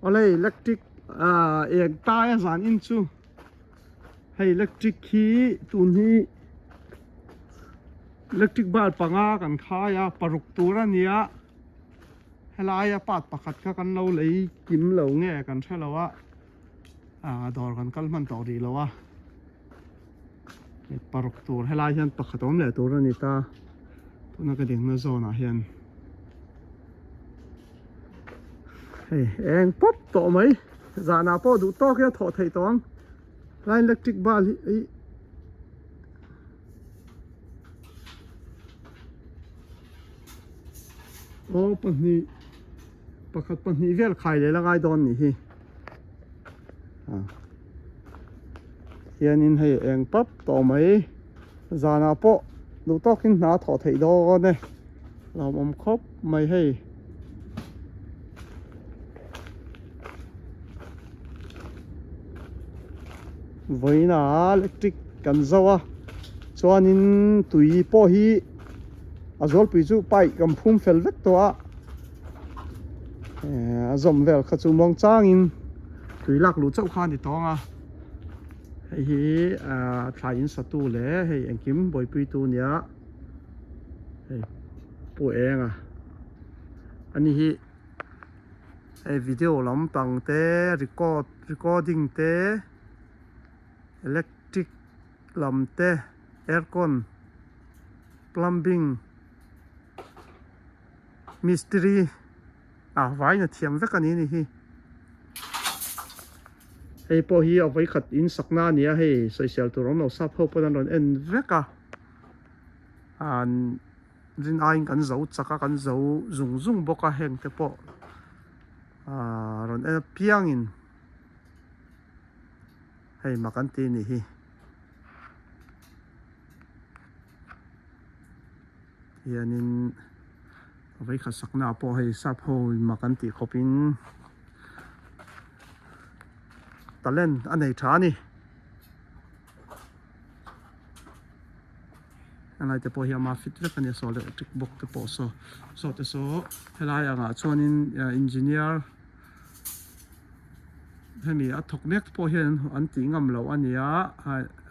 Awle electric ah eng tai a zan in chu hei electric hi tun hi electric bulb panga kan khai a paruk tur a nia helaia part pakhat kha kan lo lei kim lo nge kan hre lo a ah dawr kan kal hman tawh rih lo a paruk tur helai hian pakhat awm leh tur a ni ta tuna ka dingna zawn ah hian hei eng pawp tawh mai zanah pawh duh tawk hian thawh theih tawh ang line electric bulb hi aw pahnih pakhat pahnih vel khai leh la ngai dawn nih hi hianin hei eng pap tawh mai zanah pawh duh tawkin hna a thawh theih dawn e hlauhawm khawp mai hei. Vawiina electric kan zo a chuanin tui pawh hi a zawlpui chu pipe kan phum fel vek tawh a a zawm vel kha chu muang changin tui lak luh chauh kha a ni tawng a hei hi ah thlai in satu leh hei engkim buaipuitu nia hei pu eng a ani hi hei video lampang te record recording te electric lam te aircon plumbing mistiri ah vaina thiam vek a ni ni hi hei pawh hi a vawikhat in sakna a ni a hei sawisel tur awm lo sap ho pawn an rawn en vek a an rin aiin kan zo chak a kan zo zung zung bawk a heng te pawh ah rawn en apiangin hei mak an ti a nih hi. Hianin vawikhat sakna ah pawh hei sap ho in mak an tih khawp in talent a nei tha a ni helai te pawh hi ama fit vek a ni a saw electric box te pawh saw saw te saw helai angah chuanin engineer hemi a thawk mek te pawh hian an tih ngam loh a ni a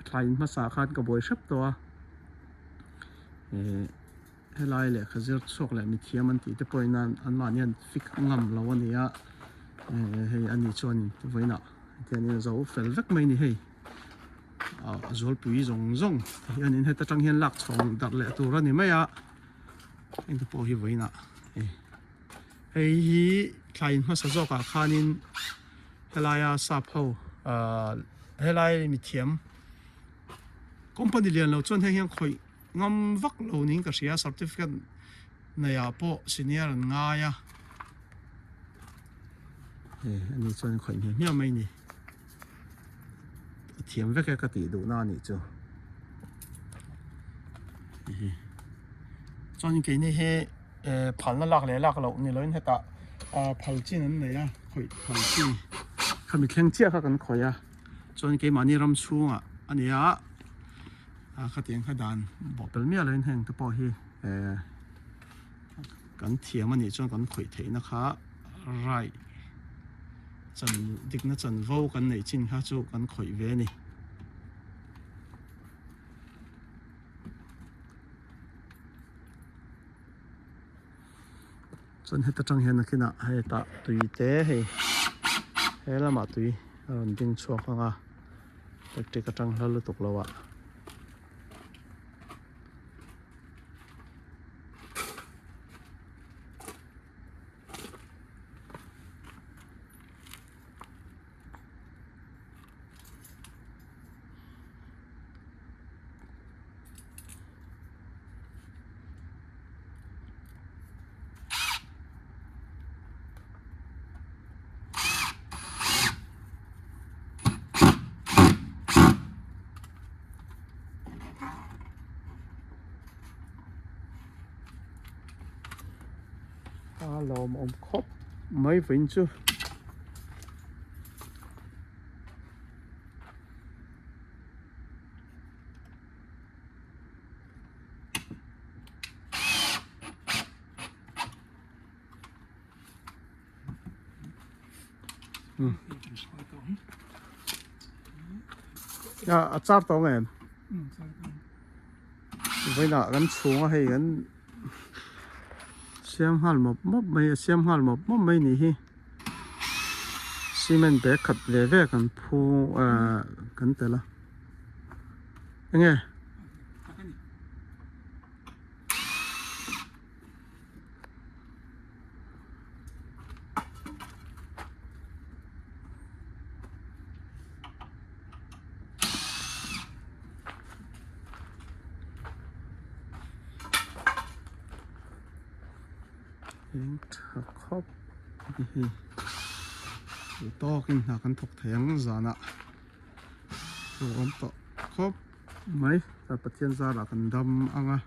thlai in hmasa khan ka buai hrep tawh a. Ehh helai lehkha zir chhuak leh mithiam an tih te pawhin an anmahni an fik ngam lo a ni a ehh hei a ni chuanin vawiinah hetiangin a zo fel vek mai a ni hei ah a zualpui zawng zawng hianin heta tang hian lak chhawng darh leh tur a ni mai a heng te pawh hi vawiinah hei hei hi thlai in hmasa zawkah khanin helaia sap ho ahh helai mithiam. Company lian lo chuan heng hian khawih ngam vak lo niin ka hria certificate nei ah pawh senior an ngai a hei ani chuan khawih hmiah hmiah mai a ni a thiam vek e ka tih duh na a nih chu chuan keini hi eh phalna lak leh lak loh ni loin hetah ah phal chin an nei a khawih phal chin khami thleng chiah kha kan khawih a. Chuan keimahni ram chhungah a ni a, ah khatiang kha dan bawh tel miah loin heng te pawh hi eh kan thiam a nih chuan kan khawih theihna kha right chan dikna chanvo kan neih chin kha chu kan khawih ve a ni. Chuan heta tang hian nakinah hetah tui te hei he lamah tui a rawn ding chhuak ang a electric atang hla lutuk lo ah. A lawmawm khawp mai vawiin chu. A char tawh ang em? Vawiinah kan chhunga hei kan siam nghal mawp mawp mai a siam nghal mawp mawp mai nih hi cement bag khat ve ve kan phu ahh kan tel a enge. Eng tha khawp a ni hei duh tawkin hna kan thawk thei ang zanah tur awm tawh khawp mai Pathian zarah kan dam ang a.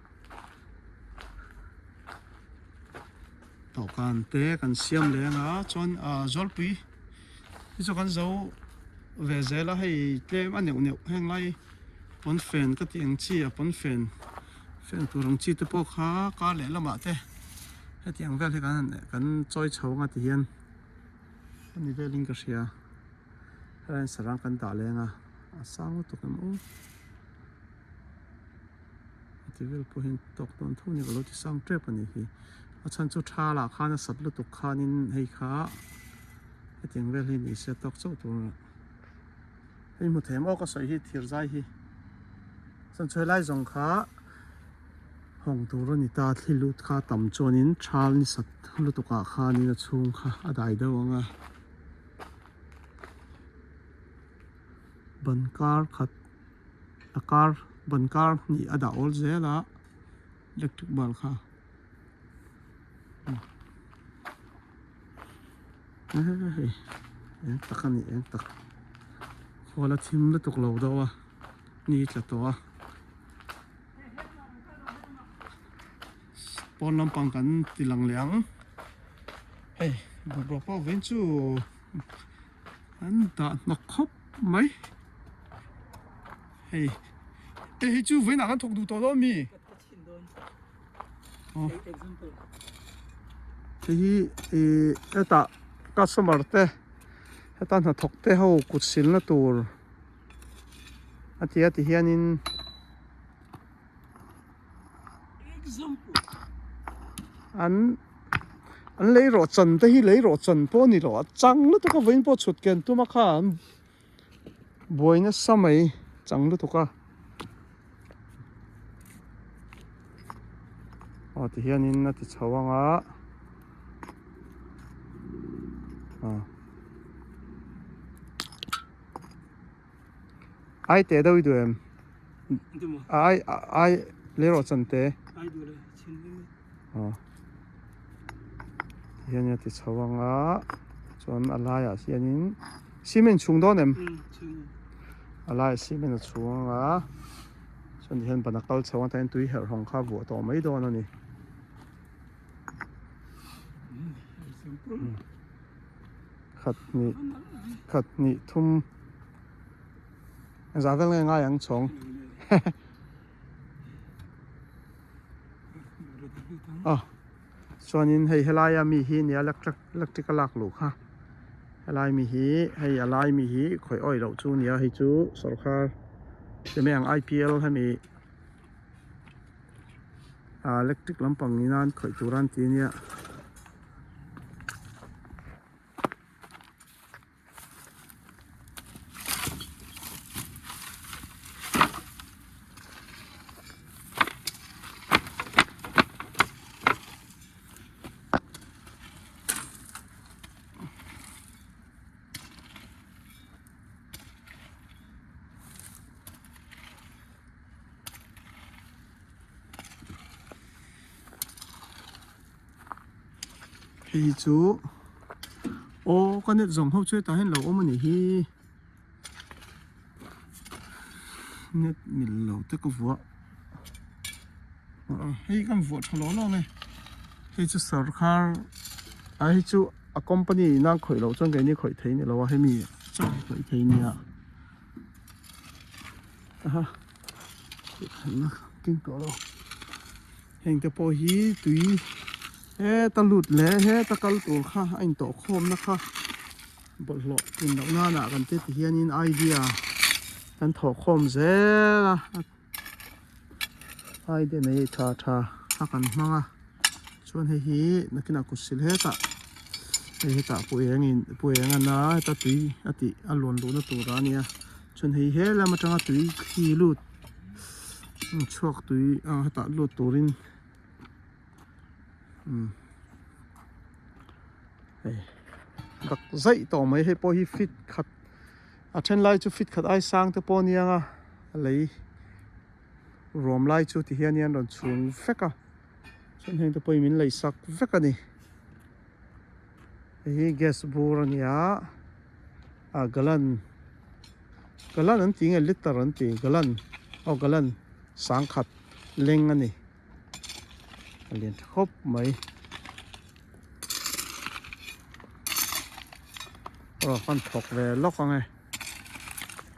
Dawhkan te kan siam leh ang a chuan ah zawlpui hi chu kan zo ve zel a hei tlem a neuh neuh heng lai pawnfen ka tih ang chi a pawnfen fen tur ang chi te pawh kha kar leh lamah te hetiang vel hi kan han kan chawi chho ang a ti hian a ni velin ka hria helaiin sarang kan dah leng a a sang lutuk em aw. Heti vel pawh hian tawk dawn tho ni ka lo ti sang tep a nih hi a chhan chu tha lah khan a sat lutuk khanin hei kha hetiang vel hi ni se tawk chauh tur hei hmu thei maw ka sawi hi thir zai hi chuan chhuai lai zawng kha hawng tur a ni ta thli lut kha tam chuanin tha ni sat lutuk ah khanin a chhung kha a dai deuh ang a ban kar khat. A kar ban kar hnih a dah awl zel a electric bulb kha hei eng tak a ni eng tak khawl a thim lutuk lo deuh a ni tla tawh a pawn lampang kan ti lang leh ang hei bungrua pawh vawiin chu an dah hnawk khawp. Mai hei hei hi chu vawiinah kan thawk duh tawh dawn mi hei hi ih hetah customer te heta hnathawk te ho kut silna tur a ti a ti hianin. An an lei rawh chan te hi lei rawh chan pawh a ni lo a chang lutuk a vawiin pawh chhut ken tum a kha an buai nasa mai chang lutuk a aw ti hianin a ti chho ang a aw ai teh deuh i duh em ai ai lei rawh chan te aw hian a ti chho ang a chuan a laiah hianin cement chhung dawn em a laiah cement a chhung ang a chuan tihian ban a kal chho ang tihian tui herh hawng kha a vuah tawh mai dawn a ni. Khat hnih khat hnih thum engzah vel nge ngai ang chhawng aw chuanin hei helaia mi hi nia electric electric a lak luh kha helai mi hi hei a lai mi hi khawih awih loh chu nia hei chu sawrkar ti mai ang I_P_L hemi ah electric lampang ni nan khawih tur a an ti ania. Hei hi chu aw ka net zawng ho chu hetah hian lo awm a nih hi net mil lo te ka vuah hei kan vuah tha lo lo a ni hei chu sawrkhar a hei chu a company in a khawih loh chuan keini khawih thei a ni lo a hemi chauh hi khawih thei a nia. Aha keng tawh lo heng te pawh hi tui heta lut leh heta kal tur kha a intawh khawm na kha. Bawlhhlawh tlin loh nanah kan te ti hianin idea kan thawh khawm zel a idea nei tha tha kha kan hmang a chuan hei hi nakinah kut sil hetah hei hetah pu engin pu eng ana heta tui a tih a luan luhna tur a nia chuan hei he lam atanga tui khi lut chhuak tui a hetah lut turin. Umm hei dak zaih tawh mai hei pawh hi fit khat a then lai chu fit khat ai sang te pawh a nia nga a lei ruam lai chu ti hian an rawn chhung vek a chuan heng te pawh hi min lei sak vek a ni hei hi gas bur a ni a ah galan galan an tih nge liter an tih galan aw galan sangkhat leng a ni. A lian tha khawp mai. Aw kan thawk ve lawk ang e.